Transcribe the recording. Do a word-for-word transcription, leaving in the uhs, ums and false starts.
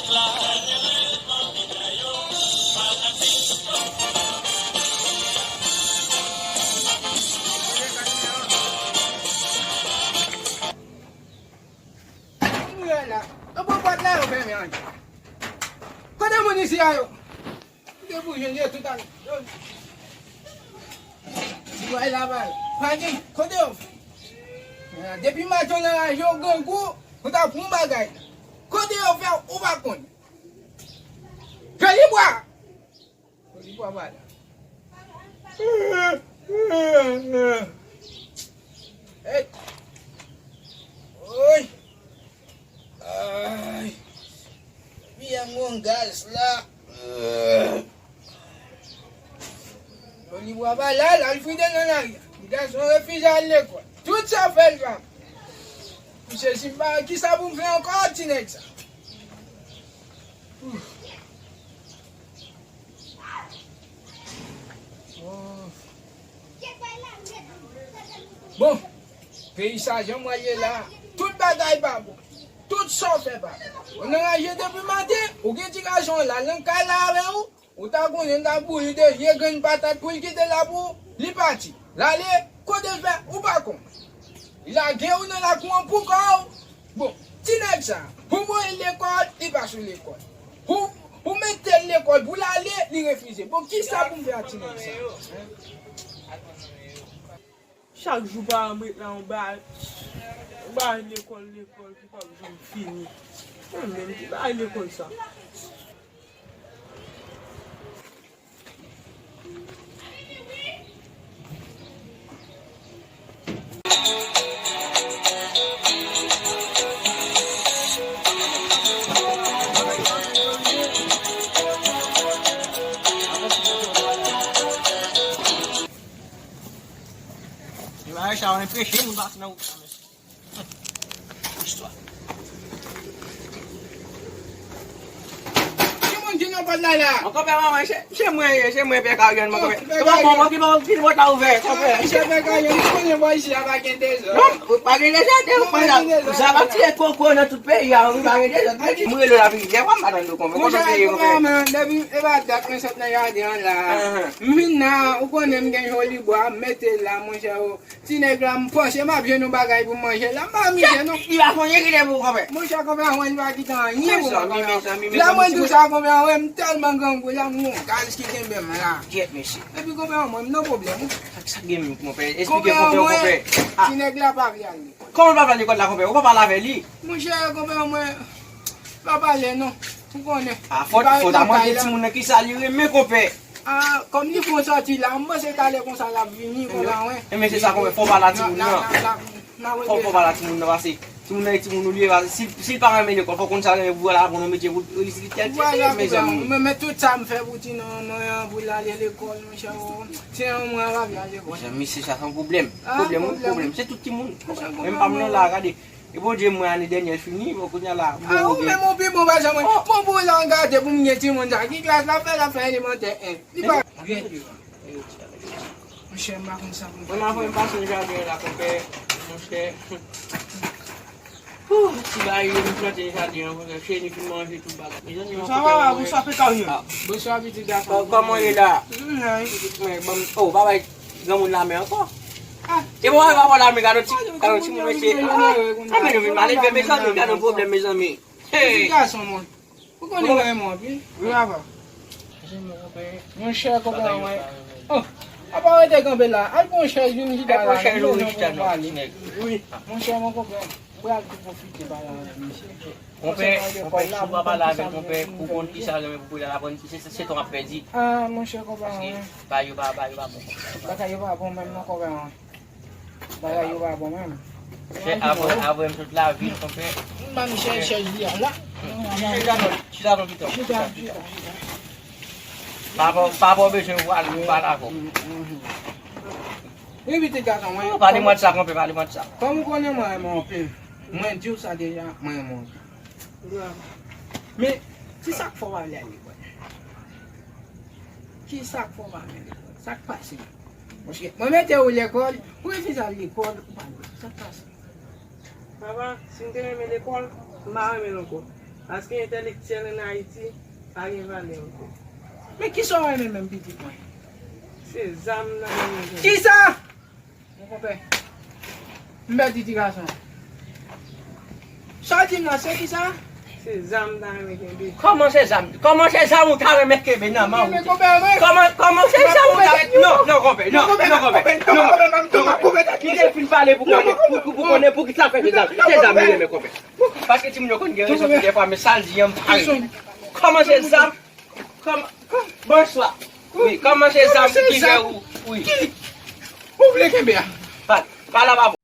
Moun yo la. Yo pran pòt la, yo fèmen an. Kote moun isi a yo? Kote pou jwenn yo tout an. Ti bway la bay. Pa gen. Kote yo? Depi maten nan raje yo grangou, ou ta pran bagay. Kote yo fè ou pa konn. Joli bwa. Joli bwa pa la. Hey. Oy. Ay. Pi an gon gaz la. Joli bwa pa la, l al frite nan lari a. Gason refize al lekòl. Tout sa fè l pa. Misye si m pa, kisa pou m fè ankò ti nèg sa? Bon, peyi sa jan mwen ye la, tout bagay pa bon. Tout sa w fè pa bon. Ou nan raje depi maten, ou gen ti gason la nan kay la avè w, ou ta konnen l ta boule de vye grenn patat pou l kite la pou li pati. L ale, kote l fè, ou pa konn. Li lage ou nan lakou an pou kò w. Bon, ti nèg sa, ou voye l lekòl, li pa sou lekòl. Ou, ou mete l lekòl pou l ale, li refize. Bon, kisa pou m fè ak ti nèg sa? Chak jou paran m ret la, yon ba, yon ba lekòl, lekòl ki p ap janm fini. Mwen menm, ki ba lekòl sa? Li pa rete a, anpeche moun pase nan wout la, mesye. Istwa. Ki moun ki nan pòt la la? Mon konpè, manman, se, se mwen ye, se mwen, pè Karyon, mon konpè. Pè Karyon. Bon, bon, ki bon, ki pòt la ouvè, konpè. Se pè Karyon, ou konnen bò isi a pa gen dezòd. Non, pa gen dezòd, non, pa gen dezòd. Sa pa tire koko nan tout peyi a, wi, pa gen dezòd. Mwen rele la pi, jè, wè m pa tande konpè. Monchè, konpè, men, depi, e pa dat mwen sot nan jaden an la. M vin la, ou konnen m gen joli bwa, m mete la, monchè, o. Ti nèg la, m panse m ap jwenn yon bagay pou m manje la, m pa mizè non. Li pa fè anyen ki te pou konpè. Monchè, konpè, mwen pa kite anyen pou mwen, konpè. La mwen di w sa, konpè, wè m tèlman grangou la, m gon gaz ki kenbe m la. Kyèt, mesye. Epi konpè, mwen m nan pwoblèm wi. Sa, sa gen menm, konpè? Esplike konpè, konpè. Ti nèg la pa vle al lekòl. Kòman l pa vle al lekòl la, konpè? Ou pa pale avè li? Monchè, konpè, mwen pa pale non. Ou konnen. A, fò, fò ta mande timoun nan kisa li renmen, konpè. A, kòm li fon sòti la, m panse talè konsa l ap vini, konpè, wi. Enben, se sa, konpè, fò w pale a timoun nan. Fò, fò w pale a timoun nan, paske timoun nan e timoun ou li ye, paske si, si l pa renmen lekòl, fò w konn sa l renmen pou al aprann yon metye pou l reyisi tèt li, mezanmi. Men, men tout sa m fè pou ti nonm mwen an, pou l ale lekòl, monchè, o. Ti nonm mwen an pa vle al lekòl. Mezanmi, se sa, se yon pwoblèm. Pwoblèm, wi, pwoblèm. Se tout timoun. Menm pa m nan la, gade. E Bondye mwen ane dènyè fini, bon, kounye a la, m... A, ou menm ou pi bon pase mwen. Bon, bon, la, gade pou m gen timoun sa. Ki klas l ap fè, l ap fè elemantè en. Li pa... Monchè, m pa konn sa pou m fè. Mwen, m ap pase nan jaden an la, konpè, monchè. Ti bagay yo, m plante nan jaden an, konpè, cheni fin manje tout bagay. Mezanmi, sa va, bonswa, pè Karyon. Bonswa, pitit gason. Kòman w ye la? Mwen, bon, o, pa bay granmoun lame ankò. E bon, pa bay lame, gade ti, gade ti moun mesye. A, men nou vin malelve, mezanmi, gade yon pwoblèm, mezanmi. Hey! Pitit gason mwen. Ou konnen mwen renmen w anpil. Wi, papa. Monchè, konpè mwen. O, apa w rete kanpe la? Al pran yon chèz, vin chita la. Al pran chèz, vin chita, non, ti nèg. Wi. Monchè, mwen konpè. Pral tou pwofite pale avèk misye. Konpè, konpè, si w pa pale avè l, konpè, ou konn kisa l renmen pou l al aprann, se, se, se tan w ap pèdi. A, monchè, konpè mwen. Paske bagay yo pa, bagay yo pa bon. Bagay yo pa bon menm non, konpè mwen. Bagay yo pa bon menm. Chè, apre, apre m sot lavil, konpè. M pa m chèche chèz li a la. Chita non, chita non, pito. Chita, chita, chita. Papa, papa w bezwen w al, ou pale avè w. Wi, pitit gason mwen. Pale mwen de sa, konpè, pale mwen de sa. Kòm ou konnen mwen renmen w anpil, mwen di w sa deja, mwen renmen w anpil. Men, kisa k fè w pa vle al lekòl? Kisa k fè w pa vle al lekòl? Sa k pase? Paske mwen mete w lekòl, ou refize al lekòl, ou pa al lekòl. Sa k pase? Papa, si m te renmen lekòl, m pa renmen l ankò. Paske entèlektyèl ann Ayiti pa gen valè ankò. Men kisa w renmen menm pitit mwen? Se zam nan menm. Kisa? Mon konpè. M pèdi ti gason. Sa w di m la, se kisa? Se zam ta renmen kenbe. Kòman se zam? Kòman se zam ou ta renmen kenbe nan men w? Men konpè mwen. Kòman kòman se zam ou ta renmen? Non, non, konpè, non, non, konpè. Non, konpè, non, konpè, non, konpè. Li te fin pale pou konnen pou pou konnen pou ki sa fè se zam. Se zam li renmen konpè. Paske timoun yo konn gen rezon tou dèfwa, men sa l di an m pare. Kòman se zam? Kòman? Bonswa. Wi, kòman se zam ki fè ou? Wi. Ou vle kenbe a? Pale, pale a papa.